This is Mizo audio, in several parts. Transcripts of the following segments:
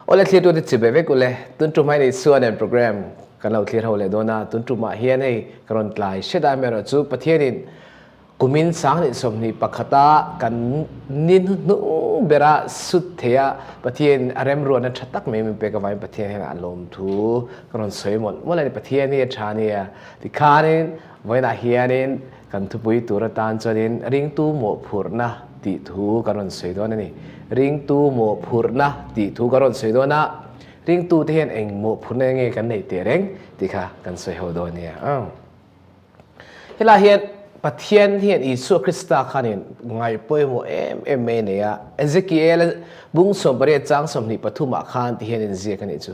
Awle thlirtute chi ve vek ule, tun tum hian Isua nen program kan lo thlir ho leh dawn a, tun tumah hian hei ka rawn tlai hret a, amaherawh chu Pathianin kumin 2021 a kan ni hnuhnung bera sut theia Pathianin a remruatna tha tak mai min pek avangin Pathian hian a lawmthu ka rawn sawi mawlh mawlh a ni, Pathian hi a tha ania. Tikhanin vawiinah hianin Kan thupui tur atan chuanin ringtu mawhphurhna tih thu kan rawn sawi dawn a ni. Ringtu mawhphurhna tih thu kan rawn sawi dawn a, ringtute hian eng mawhphurhna nge kan neih teh reng tih kha kan sawi ho dawn nia. Helaiah hian Pathian hian Isua Krista khanin ngaih pawimawh em em mai a nei a. Ezekiel bung 18 chang 23 ah khan ti hian inziak a nih chu.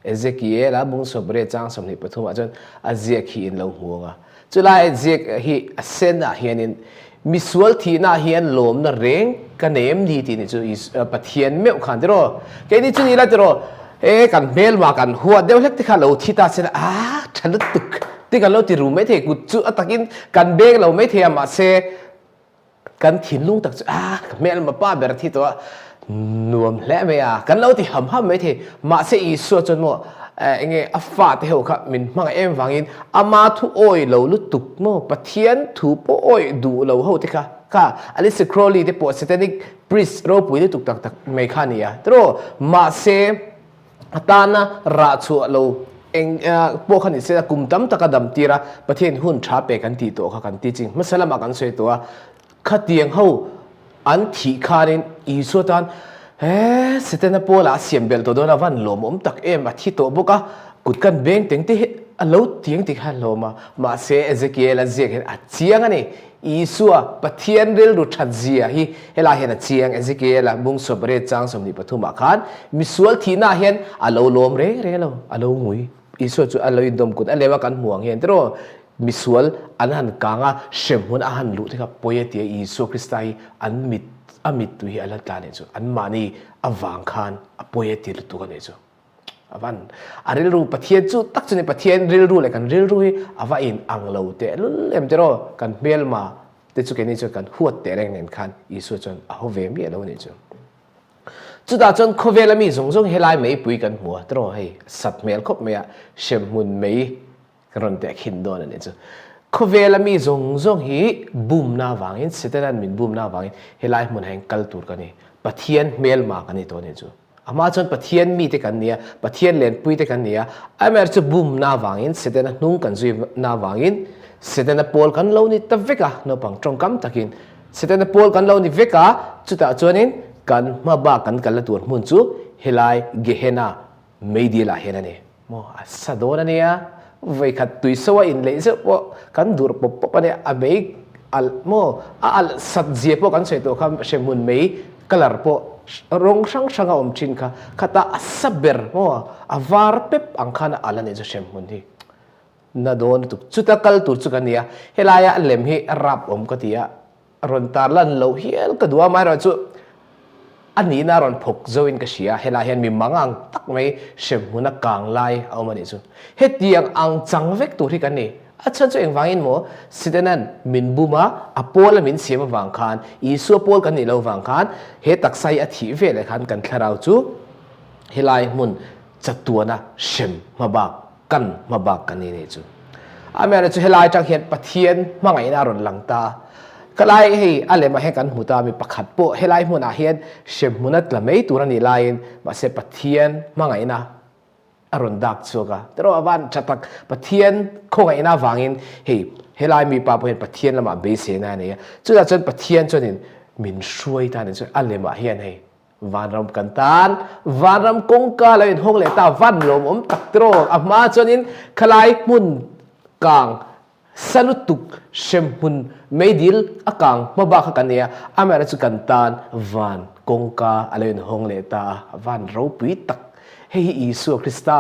Ezekiel-a bung 18 chang 23 ah chuan a ziak hi in lo hmu ang a. Chulai ziak hi a sen ah hianin misual thihna ah hian lawmna reng ka nei em ni tih ni chu Pathian meuh khan tiraw. Keini chu ni la tiraw e kan hmelma kan huat deuh hlek te kha lo thi ta se la a tha lutuk ti kan lo ti ru maithei kut chu a takin kan beng lo maithei a mahse Kan thinlung tak chu ah ka hmelma pa ber thi tawh a, nuam hle mai a, kan lo ti ham ham mai thei. Mahse Isua chuan maw enge a fate ho kha min hmangaih em vangin ama thu awi lo lutuk maw Pathian thu pawh awi duh lo ho te kha kha Aleister Crowley te pawh satanic priest ropui lutuk tak tak mai kha a ni a tiraw mahse A tana rah chhuah lo eng pawh kha ni se kum tam taka dam tir a, Pathian hun tha pe kan tih tawh kha kan teaching hmasa lamah kan sawi tawh a, khatiang ho an thih khanin Isua tan he Setana Paula a siam belh tawh dawn a van lawmawm tak em a thi tawh bawk a, kut kan beng teng te hi a lo tiang ti kha hlawm a, mahse Ezekiel a ziak hian a chiang a ni. Isua, Pathian rilru that zia hi helai hian a chiang, Ezekiel-a bung 18 chang 23 ah khan misual thihna ah hian a lo lawm reng reng lo, a lo ngui. Isua chu a lo indawm kut a lem a kan hmu ang hian tiraw, misual an han kang a, hremhmun a han luh te kha pawi a ti a, Isua Krista hi an mit, a mittui hi a la tla nih chu, anmahni avang khan a pawi a ti lutuk a nih chu. A van a rilru Pathian chu tak chu ni Pathian rilru leh kan rilru hi a va in ang lo teh lul em tiraw kan hmelma te chu keini chuan kan huat teh reng nen khan Isua chuan a haw ve miah lo a nih chu. Chutah chuan khawvela mi zawng zawng helai meipui kan hmu a tiraw hei sat hmel khawp mai a hremhmun mei ka rawn teh khin dawn a nih chu. Khawvela mi zawng zawng hi bumna avangin Setana'n min bumna avangin helai hmunah hian kal tur ka ni Pathian hmelma ka ni tawh a nih chu. Amah chuan Pathian mite kan ni a, Pathian lenpuite kan ni a, amaherawhchu chu bumna avangin, Setana hnung kan zuina avangin Setana pawl kan lo ni ta vek a, naupang tawngkam takin Setana pawl kan lo ni vek a, chutah chuanin kan hma bak kan kalna tur hmun chu helai Gehenna meidil ah hian a ni. Maw a sa dawn a nia, vawikhat tuiso a inleih zeuh pawh kan dur pawp pawp a nia, a mei alh maw a alh sat zia pawh kan sawi tawh kha hremhmun mei colour pawh rawng hrang hrang a awm thin kha, khata a sa ber maw a var pep ang khan a alh a nih chu hremhmun hi na dawn lutuk chuta kal tur chu ka nia, helaia a lem hi a rap awm ka ti a. A rawn tar lan loh hial ka duh a, amaherawhchu a nihna a rawn phawk zo in ka hria, helai hian mi mang ang tak mai hremhmun a kang lai a awm a nih chu. Hetiang ang chang vek tur hi kan ni. A chhan chu engvangin maw Sitanan min bum a, a pawl a min siam avang khan, Isua pawl kan nih lo vang khan he taksa hi a thih veleh khan kan thlarau chu helai hmun chatuana hrem hmabak kan hmabak kan ni nih chu. Amen chu helai atang hian Pathian hmangaihna a rawn lang ta. Ka lai hei a lemah hian kan hmu ta mi pakhat pawh helai hmunah hian hremhmun a tla mai tur a nih laiin mahse Pathian hmangaihna a rawn dak chhuak a. Tiraw a van tha tak Pathian khawngaihna avangin hei helai mi pa pawh hian Pathian lamah beiseina a nei a. Chutah chuan Pathian chuanin min hruai ta nih chu a lemah hian hei Vanram kan tan, vanram kawngka lo inhawng leh ta van lawmawm tak tiraw? A hma chuanin khalai hmun kang sa lutuk hremhmun meidil a kang hma bak kha kan nei a, amaherawhchu chu kan tan van kawngka a lo inhawng leh ta a, van ropui tak. Hei hi Isua Krista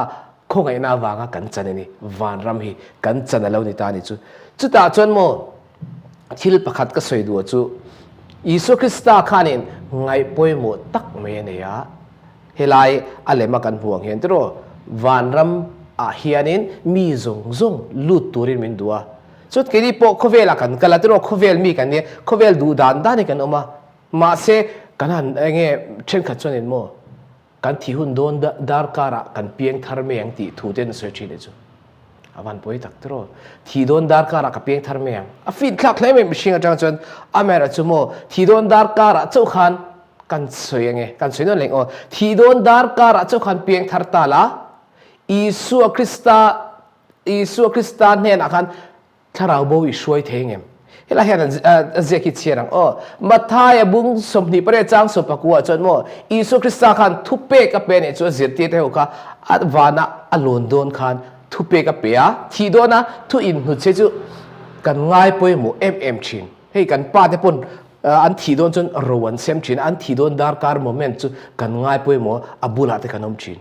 khawngaihna avanga kan chan a ni, vanram hi kan chan a lo ni ta a ni chu. Chutah chuan maw Thil pakhat ka sawi duh chu Isua Krista khanin ngaih pawimawh tak mai a nei a, helai a lema kan hmuh ang hian tiraw vanram ah hianin mi zawng zawng lut turin min duh a, chut keini pawh khawvelah kan kal a tiraw khawvel mi kan nia khawvel duh dan danin kan awm a, mahse kan han enge thenkhat chuanin maw. Kan thi hun dawn darkarah kan piang thar mai ang tih thu te an sawi thin nih chu. A van pawi tak tiraw. Thi dawn darkarah ka piang thar mai ang. A fin thlak hle mai mihring atang chuan amaherawh chu maw thi dawn darkarah chauh khan kan sawi ange kan sawi nawn leng aw. Thi dawn darkarah chauh khan piang thar ta la Isua Krista Isua Krista hnenah khan Thlarau bo i hruai thei ngem? Helai hian an ziak hi chhiar ang aw. Mathaia bung 28 chang 19 chuan maw Isua Krista khan thupek a pe nih chu a zirtirte ho kha a vana a lawn dawn khan thupek a pe a, thih dawna thu inhnutchhe chu kan ngai pawimawh em em thin. Hei kan pa te pawn an thih dawn chuan ro an sem thin a, an thih dawn darkar moment chu kan ngai pawimawh a bulah te kan awm thin.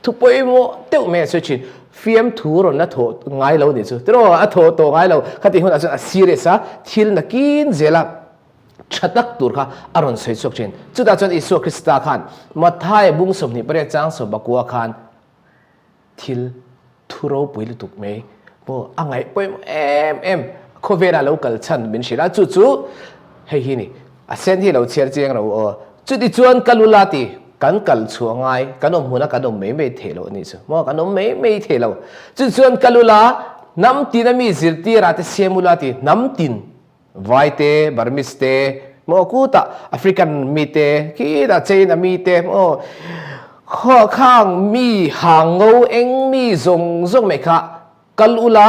Thu pawimawh deuh mai a sawi thin. Fiamthu rawn la thawh ngai lo nih chu. Tiraw a thawh tawh ngai lo. Khatih hunah chuan a serious a, thil nakin zela tha tak tur kha a rawn sawi chhuak thin. Chutah chuan Isua Krista khan Mathaia bung 28 chang 19 khan thil thu ropui lutuk mai maw a ngaih pawimawh em em khawvela lo kal chhan min hrilh a. Chu chu hei hi ni. A sen hi lo chhiar chiang ro aw. Chuti chuan ka lu la ti, kan kal chhuah ngai, kan awm hmuna kan awm mai mai thei lo a nih chu. Maw kan awm mai mai thei lo. Chuti chuan ka lu la, hnam tin a mi zirtir ah te siam u la ti, hnam tin, Vai te, Burmese te, maw kutah African mi te, khitah China mi te, maw khang mi hang ngo eng mi zawng zawng mai kha Kal ula,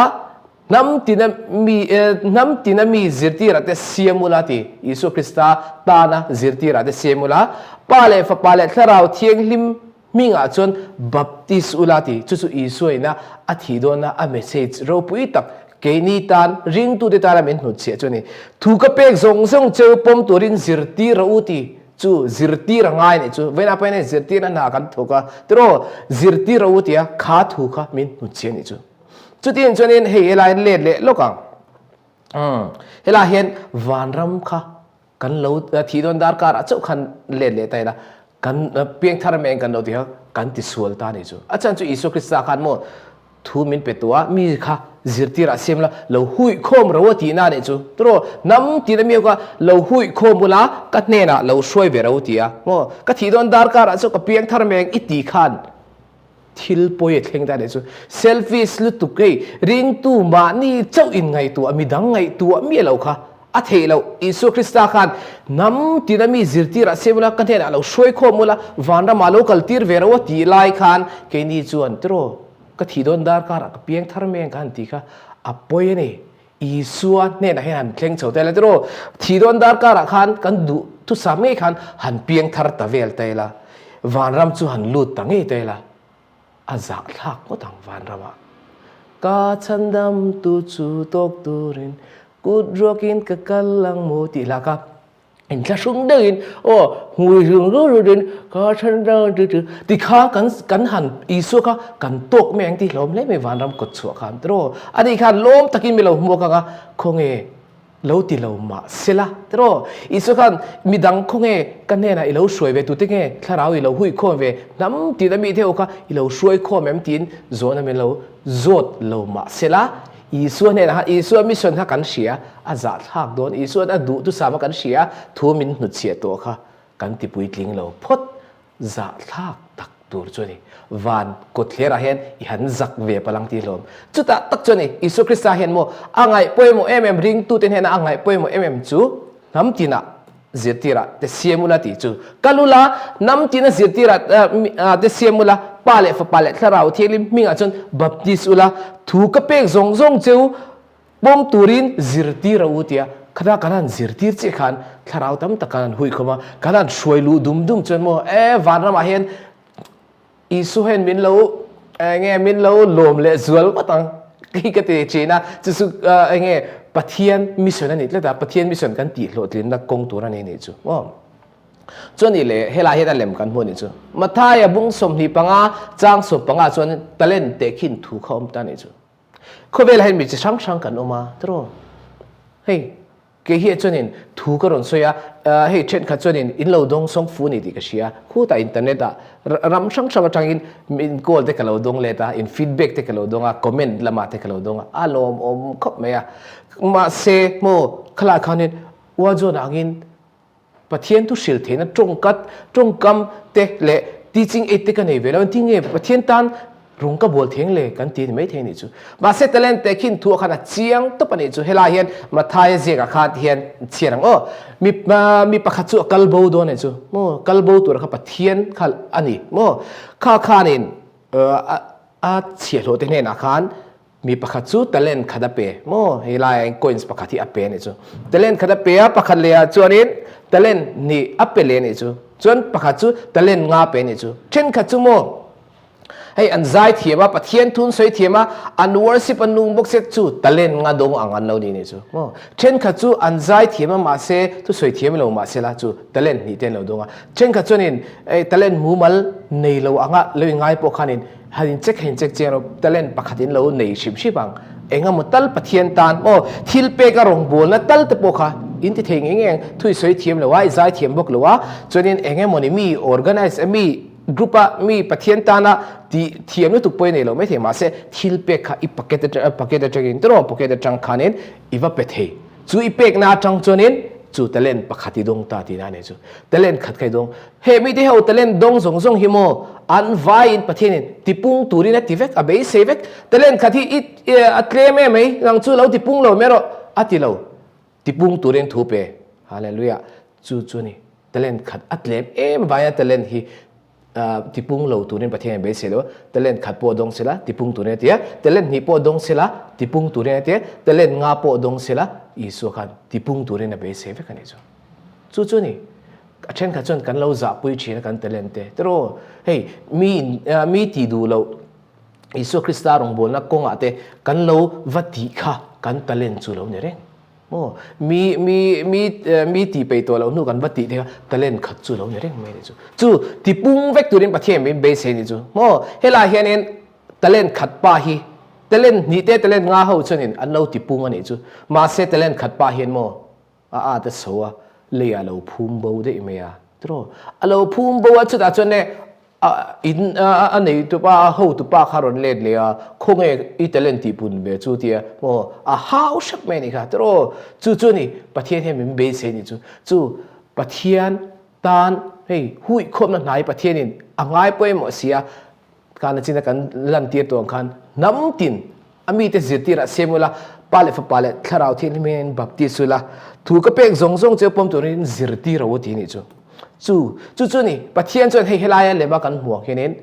hnam tina mi hnam tina mi zirtirah te siam ula ti Isua Krista tana zirtirah te siam ula, Pa leh Fapa leh Thlarau Thianghlim hmingah chuan baptis ula ti chu chu Isua ina a thih dawnna a message ropui tak keini tan ringtute tana min hnutchhiah chu a ni. Thu ka pek zawng zawng cheu pawm turin zirtir rawh u ti Chu zirtir a ngai nih chu vawiinah pawh hian hei zirtirna hna kan thawk a tiraw zirtir a u tia kha thu kha min hnutchhiah nih chu. Chutin chuanin hei helai hian let leh lawk ang umm helai hian vanram kha kan lo thih dawn darkar ah chauh khan let leh ta ila kan piangthar mai ang kan lo ti kha kan tisual ta nih chu. A chhan chu Isua Krista khan maw Thu min pe tu a, mi kha zirtir ah siam la, lo huih khawm ro a tihna nih chu. Turaw, hnam tina mi kha lo huih khawm ula, ka hnenah lo hruai ve ro ti a. Maw, ka thih dawn darkar ah chuan ka piang thar mai ang i ti khan thil pawi a thleng ta nih chu. Selfish lutuk hei, ringtu mahni chauh in ngaihtuah, midang ngaihtuah miah lo kha a theih loh. Isua Krista khan hnam tina mi zirtir ah siam ula, ka hnenah lo hruai khawm ula, vanramah lo kal tir ve ro a tih lai khan keini chuan tiraw, Ka thih dawn darkar ah ka piang thar mai ang ka han tih kha a pawi a ni. Isua hnenah hian han thleng chho ta ila tiraw, thih dawn darkar ah khan kan duh thusam ngei khan han piang thar ta vel ta ila, vanram chu han lut ta ngei ta ila, a zahthlak ngawt ang vanram ah. Ka chhandam tu chu tawk turin kut ruakin ka kal ang maw tih hla kha. Inthlahrung deuhin aw hmui hlung rut rutin ka then rang ti ti ti kha kan kan han Isua kha kan tawk mai ang tih hlawm hle mai vanram kawt chhuah khan tiraw ani khan lawm takin mi lo hmuak ang a khawnge lo ti lo mah sela tiraw Isua khan midang khawnge ka hnenah i lo hruai ve tute nge thlarau i lo hui khawm ve hnam tina mi te ho kha i lo hruai khawm em tiin zawhna min lo zawt lo mah sela Isua hnenah khan Isua mission kha kan hria, a zahthlak dawn, Isua'n a duh tusam a kan hria, thu min hnutchhiah tawh kha kan ti puitling lo phawt, zahthlak tak tur chu a ni. Van kawtthlerah hian i han zak ve palang tih hlawm. Chutah tak chu a ni, Isua Krista hian maw a ngaih pawimawh em em, ringtute hnena a ngaih pawimawh em em chu hnam tinah zirtirah te siam ula tih chu kal ula, hnam tina zirtirah te siam ula, Pa leh Fapa leh Thlarau Thianghlim hmingah chuan baptis ula, thu ka pek zawng zawng cheu pawm turin zirtir a u tia khata kan han zirtir chiah khan Thlarau tam tak kan han hui khawm a, kan han hruai luh dum dum chuan maw e vanramah hian Isu hian min lo enge min lo lawm leh zual ngawt ang hi ka ti thin a, chu chu enge Pathian mission a nih tlat a, Pathian mission kan tih hlawhtlinna kawng tur a ni nih chu maw. Chuan i leh helai hian a lem kan hmu a nih chu. Mathaia bung 25 chang 15 chuan talent tehkhin thu kha awm ta a nih chu. Khawvelah hian mi chi hrang hrang kan awm a tiraw hei. Kei hi chuanin thu ka rawn sawi a, hei thenkhat chuanin in lo dawng sawng fu a ni tih ka hria. Khutah internet ah ram hrang hrang atangin min call te ka lo dawng let a, in feedback te ka lo dawng a, comment lamah te ka lo dawng a, a lawmawm khawp mai a. Mahse maw khalai khanin Uazawn angin Pathian thu hrilh theihna tawngkat, tawngkam te leh. Teaching aid te ka nei ve lo, engtin nge Pathian tan rawng ka bawl theng le kan ti a ni maithei a nih chu. Mahse talent te khin thu ah khan a chiang tawp a nih chu. Helai hian Mathaia ziakah khan ti hian chhiar ang aw. Mi mi pakhat chu a kal bo dawn a nih chu. Maw kal bo tura kha Pathian kha a ni maw. Kha khanin a chhiahhlawh te hnenah khan Mi pakhat chu talent khat a pe maw? Hei laiah hian coins pakhat hi a pe a nih chu. Talent khat a pe a, pakhat lehah chuanin talent hnih a pe leh a nih chu. Chuan pakhat chu talent nga pe a nih chu. Thenkhat chu maw hei an zai thiam a, Pathian thu an sawi thiam a, an worship an nung bawk se chu talent nga dawng ang an lo ni a nih chu maw. Thenkhat chu an zai thiam a mahse thu sawi thiam lo mahse la chu talent hnih te an lo dawng a. Thenkhat chuanin talent mumal nei lo anga lo ingai pawh khanin Han in check han check chiang rawh talent pakhat in lo nei hrim hrim ang engemaw tal Pathian tan aw thil pek a rawngbawlna tal te pawh kha in ti thei ngei ngei ang thu i sawi thiam lo a i zai thiam bawk lo a chuanin engemaw ni mi organize a mi group a mi Pathian tana tih thiam lutuk pawh i nei lo maithei mahse thil pek kha i packet atang packet atangin tawrh pocket atang khanin i va pe thei. Chu i pekna atang chuanin chu talent pakhat i dawng ta tihna a nih chu. Talent khat kha i dawng. He mite ho talent dawng zawng zawng hi maw an vaiin Pathianin tipung turin a ti vek, a beisei vek. Talent khat hi i a tlem em mai, nang chu lo tipung lo mai rawh a ti lo. Tipung turin thu pe. Hallelujah. Chu chu a ni. Talent khat a tlem em vaia talent hi tipung lo turin Pathian in beisei lo a, talent khat pawh dawng sela tipung turin a ti a, talent hnih pawh dawng sela tipung turin a ti a, talent nga pawh dawng sela Isua khan tipung turin a beisei vek a nih chu. Chu chu a ni. A thenkhat chuan kan lo zahpui thin a kan talent te. Tiraw hei mi in mi tih duh loh Isua Krista rawngbawlna kawngah te kan lo va tih kha kan talent chu lo ni reng. Maw? Mi, mi, mi, mi tih peih tawh loh hnu kan va tih te kha talent khat chu lo ni reng mai ni chu. Chu ti pung vek turin Pathian min beisei ni chu. Maw? Helai hianin talent khat pa hi talent hnih te talent nga ho chuanin an lo ti pung a nih chu. Mahse talent khat pa hian maw a at a so a, lei ah lo phum bo daih mai a. Tiraw? A lo phum bo a chutah chuan e A in a nei tu pa a ho tu pa kha rawn let leh a, khawnge i talent tih pun ve chu tia maw a hau hrep mai a nih kha tiraw chu chu a ni Pathian hian min beisei nih chu chu Pathian tan hei huihkhawmna hnai Pathianin a ngai pawimawh si a kana china kan lantir tawh ang khan hnam tin A mite zirtirah siam ula, Pa leh Fapa leh Thlarau Thianghlim hian baptis ula, thu ka pek zawng zawng chu pawm turin zirtir rawh u ti a nih chu. Chu, chu chu a ni. Pathian chuan hei helaia lema kan hmuh ang hianin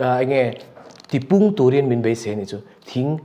enge tipung turin min beisei a nih chu. Thing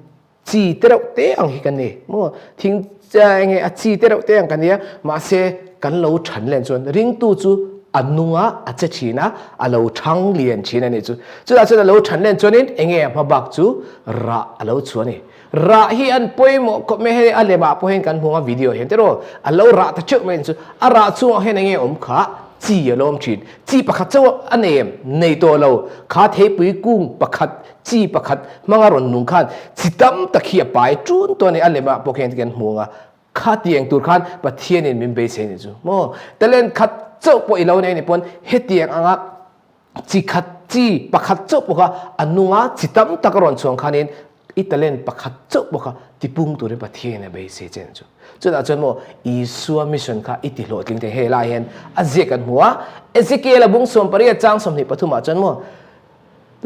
chi te reuh te ang hi kan ni maw? Thing enge a chi te reuh te ang kan ni a, mahse kan lo than len chuan ringtu chu a nung a, a che thin a, a lo thang lian thin a nih chu. Chutah chuan a lo than len chuanin enge a hma bak chu rah a lo chhuah a ni. Rah hi an pawimawh khawp mai hei a lemah pawh hian kan hmu ang a video hian tiraw a lo rah ta theuh mai chu a rah chungah hian enge awm kha chi a lawm thin. Chi pakhat chauh a nei em? Nei tawh lo. Kha theipui kung pakhat chi pakhat hmanga rawn nung khan chi tam tak hi a pai tun tawh a ni a lemah pawh khian kan hmu ang a. Kha tiang tur khan Pathianin min beisei ni chu maw? Talent khat chauh pawh i lo nei ni pawn hetiang anga chi khat chi pakhat chauh pawh kha a nunga chi tam tak a rawn chhuang khanin i talent pakhat chauh pawh kha tipung turin Pathianin a beisei che ni chu. Chutah chuan maw Isua mission kha i ti hlawhtling thei hei lai hian a ziak kan hmu a, Ezekiel a bung 18 chang 23 ah chuan maw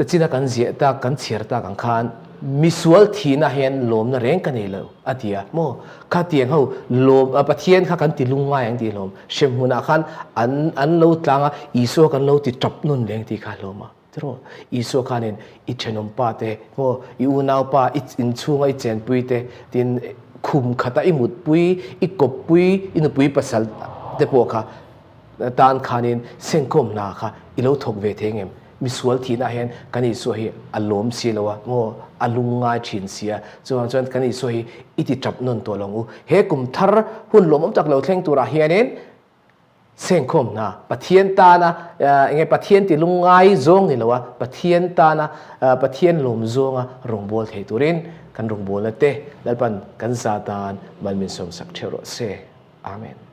China kan ziah tak, kan chhiar tak ang khan misual thihna hian lawmna reng ka nei lo a ti a maw? Khatiang ho lawm Pathian kha kan ti lungngai ang tih hlawm. Hremhmunah khan an an lo tlang a, Isua kan lo ti tap nun reng tih kha hlawm a tiraw? Isua khanin i thenawm pa te maw, i unau pa, i inchhunga i chenpui te tin khum khata i mutpui, i kawppui, i nupui pasal te pawh kha tan khanin sengkhawm hna kha i lo thawk ve thei ngem? Misual thihna hian kan Isua hi a lawm si lo a, maw a lungngai thin si a, chuvang chuan kan Isua hi i ti tap nawn tawh lo ang u. He kum thar hun lawmawm tak lo thleng turah hianin sengkhawm hna Pathian tana enge Pathian ti lungngai zawng ni lo a, Pathian tana Pathian lawm zawnga rawngbâwl thei turin kan rawngbâwlna te Lalpan kan za tan mal min sawmsak theuh rawh se. Amen.